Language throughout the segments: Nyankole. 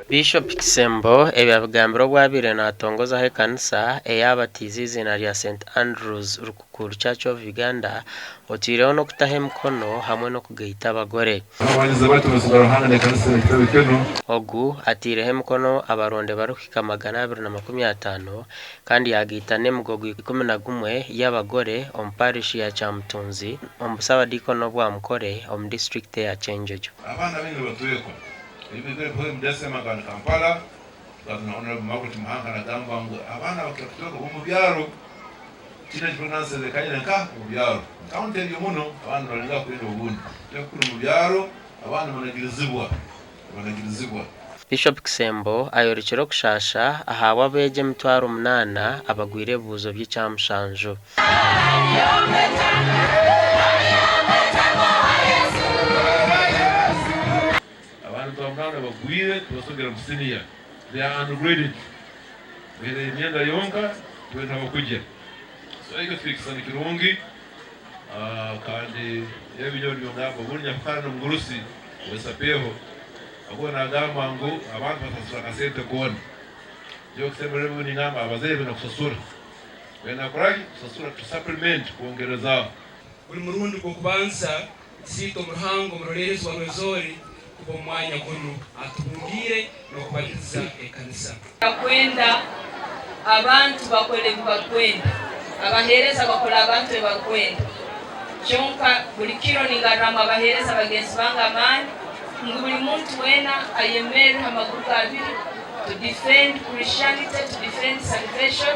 Biishopu Kisembo ebi abigambire obu abaire natongozaho ekanisa ei abatiize eiziina rya St Andrews Rukukuru Church of Uganda otwireho n'okutaho emikono hamwe n'okugaita abagore. Ogu ataireho emikono abaronde barikuhika 250 kandi yagaita n'emigogo 11 y'abagore omu parish ya Kyamutunzi omu busabadiikoni obwa Mukore omu disiturikiti eya Kyenjojo. Abaana baingi nibatwekwa Ebi byasema nka Kampala tukaba na Honorable Margaret Muhanga nagamba ngu abaana bakira kutwekwa ab'omu byaro kinu ekibonansize kanyine nka omu byaro tawuni teriyo muno abaana nibarengaho kurinda obundi kyonka kuri omu byaro abaana banagirizibwa banagirizibwa. Bishop Kisembo ayorekire okushaasha ahabw'abeegi 800 abagwire ebibuuzo by'ekyamushanju. Abantu 8 bagwire tibasogera mu siniya they are ungraded baine emyenda yonka tibaine ahobakugya so ekyo tikikisani kirungi kandi ebi nyowe nibyo ngamba obundi nyakukara nomugurusi wesapeho akuba nagamba ngu abantu basasura akasente koona nyowe kusembererwa ningamba abazaire baine kusasura baine kukoraki kusasura to supplement kwongerezaho. Guri murundi gw'okubanza Isiitwe omu Ruhanga omuroleerezi wa Rwenzori kuba omu mwanya gunu atubungiire n'okubaliriza ekanisa. Akwenda abantu bakole ebi barukwenda, abaheereza bakole abantu ebi barukwenda. Kyonka buli kiro ningarramu abaheereza bagenzi bange amaani ngu buli muntu weena ayemerre ha maguru ge abiri to defend Christianity, to defend salvation.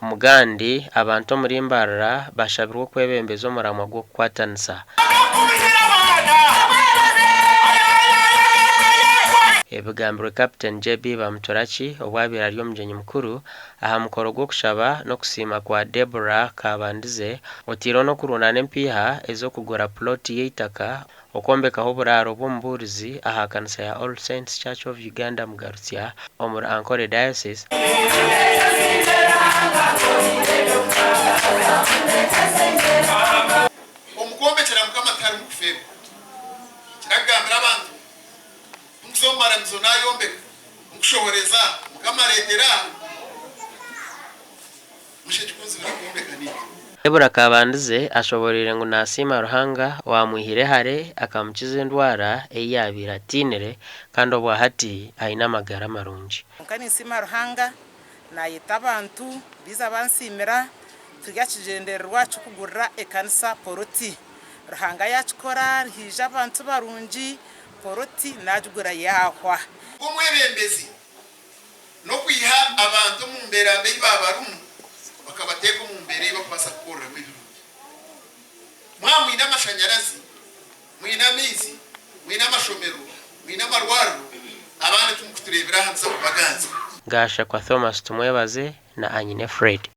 Omugandi, abantu omuri Mbarara bashabirwe okwebembeza omuramwa gw'okukwatanisa. Ebi bigambirwe Captain JB Bamuturaki obu abaire ari omugyenyi mukuru aha mukoro gw'okushaba n'okusiima kwa Deborah Kabandize oteireho n'okurundaana empiiha ez'okugura puloti y'eitaka Okwombekaho oburaaro bw'omubuurizi aha kanisa ya All Saints Church of Uganda Mugarutsya omuri Ankole Diocese. Omu kwombekyera Mukama tiharimu kufeerwa. Eki nakugambira abantu, ku nkuza omu maramizo nayombeka, ku nkushohoreza Mukama areetera aha. Debora Kabandize ashoboreire ngu nasiima Ruhanga owamwihire hare akamukiza endwara ei yaabaire atiinire kandi obwahati aine amagara marungi. Kwonka ninsiima Ruhanga nayeta abantu baiza bansiimira turi aha kigyendererwa ky'okugurira ekanisa poloti. Ruhanga yakikora haija abantu barungi poloti nagigura yahwa. Nk'omwebembezi, N'okwiha abantu omu mbeera mbi ei baaba barimu bakabateeka omu mbeera ei barikubaasa kukoreramu ebirungi. Mwaba mwine amashanyarazi, mwine amaizi, mwine amashomero, mwine amarwariro, abandi timukutureebera aha nituza kubaganza. Gashakwa Thomas Tumwebaze na Anyine Fred.